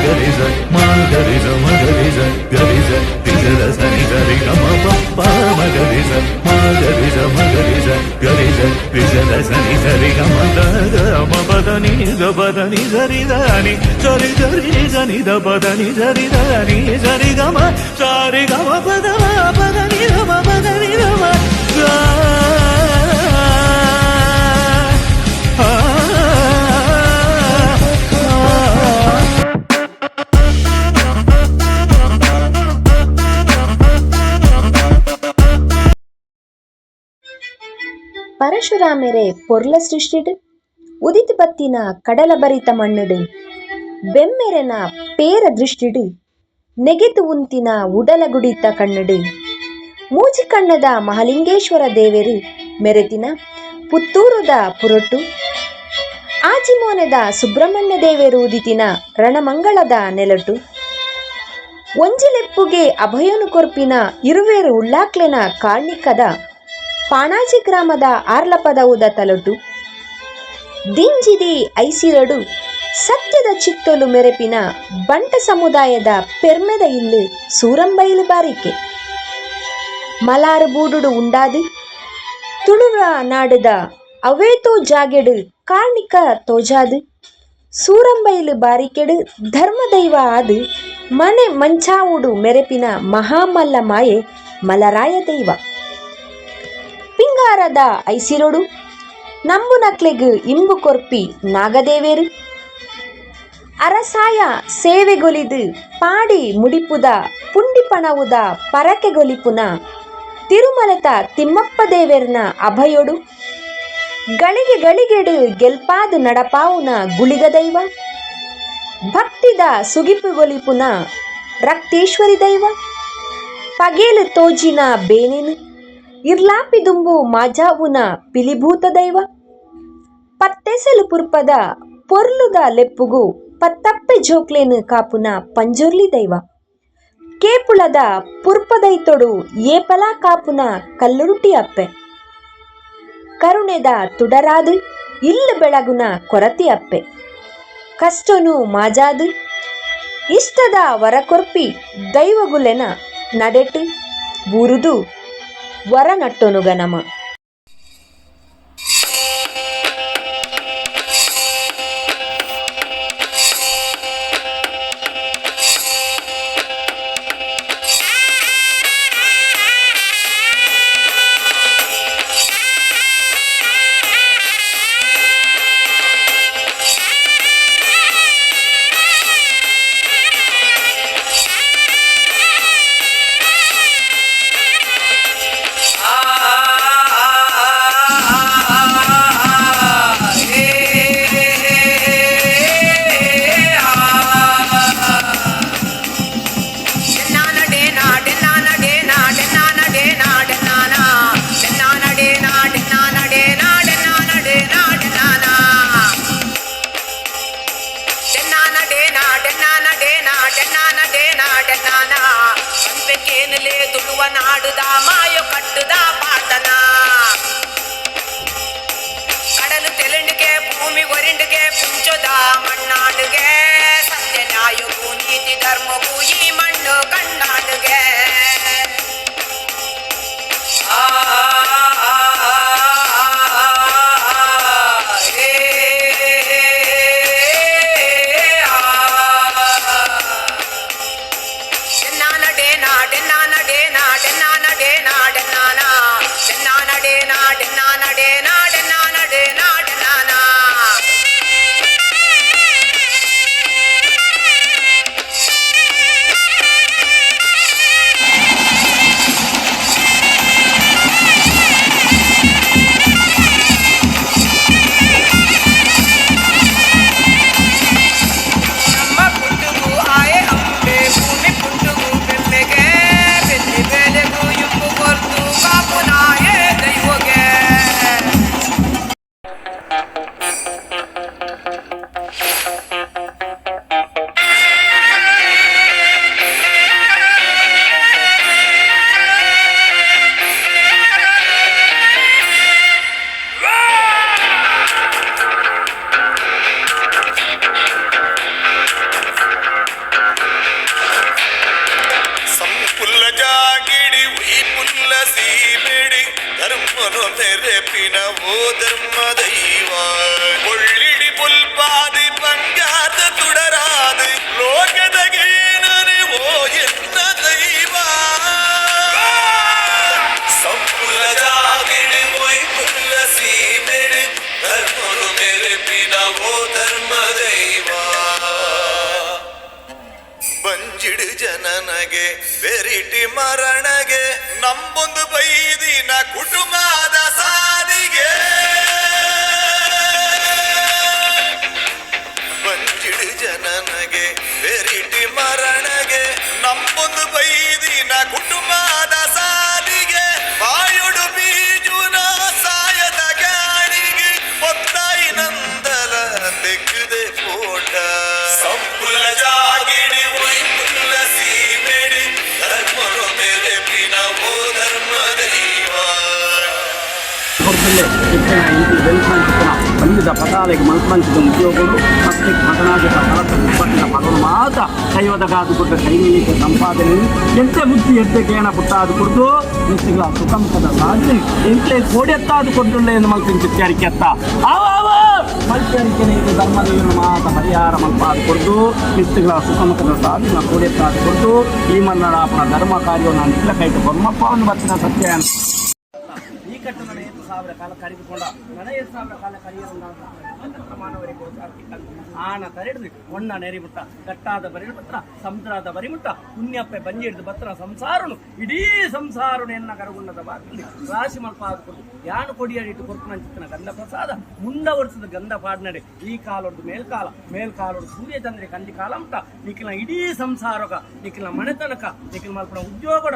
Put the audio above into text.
ಗರಿ ಸ ಮ ಗರಿ ಸ ಮ ಗರಿ ಸ ಗರಿ ಸ ರಿ ಸ ರ ಸ ನಿ ಸ ರಿ ಗ ಮ ಪ ಪ ಮ ಗರಿ ಸ ಮ ಗರಿ ಸ ಮ ಗರಿ ಸ ಗರಿ ಸ ರಿ ಸ ರ ಸ ನಿ ಸ ರಿ ಗ ಮ the ಗ ಮ ಪ the ನಿ ಗ ಪ the ನಿ ಸ ರಿ the ನಿ ಸ ರಿ ಗ ರಿ ಸ ನಿ the ಪ the ನಿ ಸ ರಿ the ನಿ ಸ ರಿ ಗ ಮ ಸ ರಿ ಗ ಮ ಪ the ಮ ಪ the ನಿ the ಮ ಪ the ನಿ the ಮ ಗ ಆ. ಪರಶುರಾಮೆರೆ ಪೊರ್ಲ ಸೃಷ್ಟಿಡ್ ಉದಿತ್ ಬತ್ತಿನ ಕಡಲ ಬರಿತ ಮಣ್ಣುಡು ಬೆಮ್ಮೆರೆನ ಪೇರ ದೃಷ್ಟಿಡ್ ನೆಗೆತು ಉಂತಿನ ಉಡಲ ಗುಡಿತ ಕಣ್ಣುಡು ಮೂಜಿಕಣ್ಣದ ಮಹಾಲಿಂಗೇಶ್ವರ ದೇವೆರು ಮೆರೆತಿನ ಪುತ್ತೂರುದ ಪುರೊಟ್ಟು ಆಜಿಮೋನೆದ ಸುಬ್ರಹ್ಮಣ್ಯ ದೇವೆರು ಉದಿತಿನ ರಣಮಂಗಳದ ನೆಲಟು ಒಂಜಿಲೆಪ್ಪುಗೆ ಅಭಯನು ಕೊರ್ಪಿನ ಇರುವೇರು ಉಳ್ಳಾಕ್ಲೆನ ಕಾರ್ಣಿಕದ ಪಾಣಾಜಿ ಗ್ರಾಮದ ಆರ್ಲಪದವುದ ತಲಟು ದಿಂಜಿದಿ ಐಸಿರಡು ಸತ್ಯದ ಚಿತ್ತೊಲು ಮೆರೆಪಿನ ಬಂಟ ಸಮುದಾಯದ ಪೆರ್ಮೆದ ಇಲ್ಲು ಸೂರಂಬೈಲು ಬಾರಿಕೆ ಮಲಾರು ಬೂಡುಡು ಉಂಡಾದು ತುಳುವ ನಾಡುದ ಅವೇತೋ ಜಾಗೆಡು ಕಾರ್ಣಿಕ ತೋಜಾದು ಸೂರಂಬೈಲು ಬಾರಿಕೆಡು ಧರ್ಮದೈವ ಆದು ಮನೆ ಮಂಚಾವುಡು ಮೆರೆಪಿನ ಮಹಾಮಲ್ಲ ಮಾಯೆ ಮಲರಾಯ ದೈವ ಪಿಂಗಾರದ ಐಸಿರೊಡು ನಂಬುನಕ್ಲೆಗ್ ಇಂಬು ಕೊರ್ಪಿ ನಾಗದೇವೇರು ಅರಸಾಯ ಸೇವೆಗೊಲಿದು ಪಾಡಿ ಮುಡಿಪುದ ಪುಂಡಿಪಣವುದ ಪರಕೆಗೊಲಿಪುನ ತಿರುಮಲತ ತಿಮ್ಮಪ್ಪ ದೇವೆರ್ನ ಅಭಯೊಡು ಗಳಿಗೆ ಗಳಿಗೆಡು ಗೆಲ್ಪಾದು ನಡಪಾವುನ ಗುಳಿಗ ದೈವ ಭಕ್ತಿದ ಸುಗಿಪುಗೊಲಿಪುನ ರಕ್ತೇಶ್ವರಿ ದೈವ ಪಗೇಲು ತೋಜಿನ ಬೇನೇನು ಇರ್ಲಾಪಿ ದುಂಬು ಮಾಜಾವುನ ಪಿಲಿಭೂತ ದೈವ ಪತ್ತೆಸಲು ಪುರ್ಪದ ಪೊರ್ಲುದ ಲೆಪ್ಪುಗು ಪತ್ತಪ್ಪೆ ಜೋಕ್ಲೇನು ಕಾಪುನ ಪಂಜುರ್ಲಿ ದೈವ ಕೇಪುಳದ ಪುರ್ಪದೈತೊಡು ಏಪಲಾ ಕಾಪುನ ಕಲ್ಲುರುಟಿ ಅಪ್ಪೆ ಕರುಣೆದ ತುಡರಾದು ಇಲ್ಲು ಬೆಳಗುನ ಕೊರತಿ ಅಪ್ಪೆ ಕಷ್ಟನು ಮಾಜಾದು ಇಷ್ಟದ ವರಕೊರ್ಪಿ ದೈವಗುಲೆನ ನಡೆಟ್ ಬೂರುದು ವರನಟ್ಟೊನುಗ ನಮ. ತುಳುವ ನಾಡುದ ಮಾಯೋ ಕಟ್ಟುದ ಪಾತನ ಕಡಲು ತೆಲಂಡಿಗೆ ಭೂಮಿ ಒರಿಂಡಿಗೆ ಪುಂಚದ ಮಣ್ಣಾಡುಗೆ ಸತ್ಯ ನ್ಯಾಯಗೂ ನೀತಿ ಧರ್ಮಗೂ ಈ ಮಣ್ಣು ಕಣ್ಣಾಡುಗೆ. ಆ ಏ ಆ ನಾಡ ನಾಡ ನಾಡ ನಾಡ ನಾಡ ನಾಡ ನಾಡ ನಾಡ. ಧರ್ಮನು ಮೆರೆಪಿನ ಓ ಧರ್ಮ ದೈವ. ಒಳ್ಳಿಡಿ ಪುಲ್ಪಾದಿ ಬಂಗಾರದ ತುಡರಾದ ಲೋಕದ ಗೇನನೆ ಓ ಎನ್ನ ದೈವ. ಸಂಪುಲ ಜಾಗೆಡು ಮೊಯ್ಪುಲ್ಲ ಸೀಮೆಡು ಧರ್ಮನು ಮೆರೆಪಿನ ಓ ಧರ್ಮ ದೈವ. ಬಂಜಿಡು ಜನನಗೆ ಬೆರಿಟಿ ಮರಣಗೆ ನಂಬೊಂದು ಬೈದಿನ ಕುಟುಂಬದ ಸಾದಿಗೆ. ಬಂಜಿಡು ಜನನಗೆ ಬೆರಿಟಿ ಮರಣಗೆ ನಂಬೊಂದು ಬೈದಿನ ಕುಟುಂಬದ ಸಾದಿಗೆ. ಬಾಯುಡು ಬೀಜುನ ಸಾಯದ ಗಾಳಿಗೆ ಒತ್ತಾಯಿ ನಂದಲ ತೆಕ್ಕದೆ ಪೋಟ. ಸಂಪುಲ ಜಾಗಿಡಿ ಒಯ್ಪುಲ್ಲ ಸೀಮೆಡಿ ಧರ್ಮನು ಮೆರೆಪಿನ ಓ ಧರ್ಮ ದೈವ. ಕೊಡ್ತಲೇ ಇತ್ತಿನ ಈ ಬೆಲ್ಪಂಚಿನ ಬಂದಿದ್ದ ಪದಾಲೆಗೆ ಮಲ್ಪಂಚಿದ ಉದ್ಯೋಗಗಳು ಮತ್ತೆ ಮಗನಾಗಿದ್ದ ಫಲದ ಉತ್ಪತ್ತಿನ ಫಲವನ್ನು ಮಾತ್ರ ದೈವದ ಗಾದು ಕೊಟ್ಟ ಕೈಮೀಕ ಸಂಪಾದನೆ ಎಂತೆ ಬುದ್ಧಿ ಎಂತೆ ಕೇಣ ಪುಟ್ಟಾದು ಕೊಡ್ದು ನಿಸ್ಸಿಗಳ ಸುಖಮುಖದ ಸಾಧನೆ ಎಂತೆ ಕೋಡೆತ್ತಾದು ಕೊಟ್ಟುಳ್ಳೆ ಎಂದು ಮಲ್ಪಿನ ಚಿತ್ತಾರಿಕೆತ್ತ ಆವ ಆವ ಮಲ್ಪರಿಕೆನೆ. ಇದು ಧರ್ಮದೇವನ ಮಾತ ಪರಿಹಾರ ಮಲ್ಪಾದು ಕೊಡ್ದು ನಿಸ್ಸಿಗಳ ಸುಖಮುಖದ ಸಾಧನೆ ಕೋಡೆತ್ತಾದು ಕೊಡ್ದು ಈ ಮನ್ನಡಾಪನ ಧರ್ಮ ಕಾರ್ಯವನ್ನು ಅಂತಿಲ ಕೈಟ ಬೊಮ್ಮಪ್ಪವನ್ನು ಬಚ್ಚಿನ ಸತ್ಯ. ಈ ಕಟ್ಟಡ 5,000 ಕಾಲ ಕರೆದುಕೊಂಡ ನನ 5,000 ಕಾಲ ಕರಿಯ ಮಾನವರಿಗೆ ಆನ ತರೆಡ್ದು ಒಣ್ಣ ನೆರಿಮುಟ್ಟ ಕಟ್ಟಾದ ಬರಿಮುಟ್ಟ ಸಮುದ್ರದ ಬರಿಮುಟ್ಟ ಪುಣ್ಯಪ್ಪೆ ಬಂಜಿ ಹಿಡಿದು ಬತ್ರ ಸಂಸಾರನು ಇಡೀ ಸಂಸಾರನು ಎನ್ನ ಕರಗುಣ್ಣದ ಬಾಕಿ ರಾಶಿ ಮಲ್ಪಾದ ಕೊಡ್ದು ಯಾನು ಕೊಡಿಯಡಿಟ್ಟು ಕೊರ್ಪುನಂಚಿತ್ತನ ಗಂಧ ಪ್ರಸಾದ ಮುಂಡ ವರ್ಷದ ಗಂಧ ಪಾಡ್ನಡೆ ಈ ಕಾಲೊಡ್ದು ಮೇಲ್ಕಾಲ ಮೇಲ್ಕಾಲೊಡ್ದು ಸೂರ್ಯಚಂದ್ರೆ ಕಂದಿ ಕಾಲ ಮುಟ್ಟ ನಿಖಿಲ ಇಡೀ ಸಂಸಾರಕ ನಿಖಿಲ ಮನೆತನಕ ನಿಖಿಲ ಮಲ್ಪನ ಉದ್ಯೋಗಡ.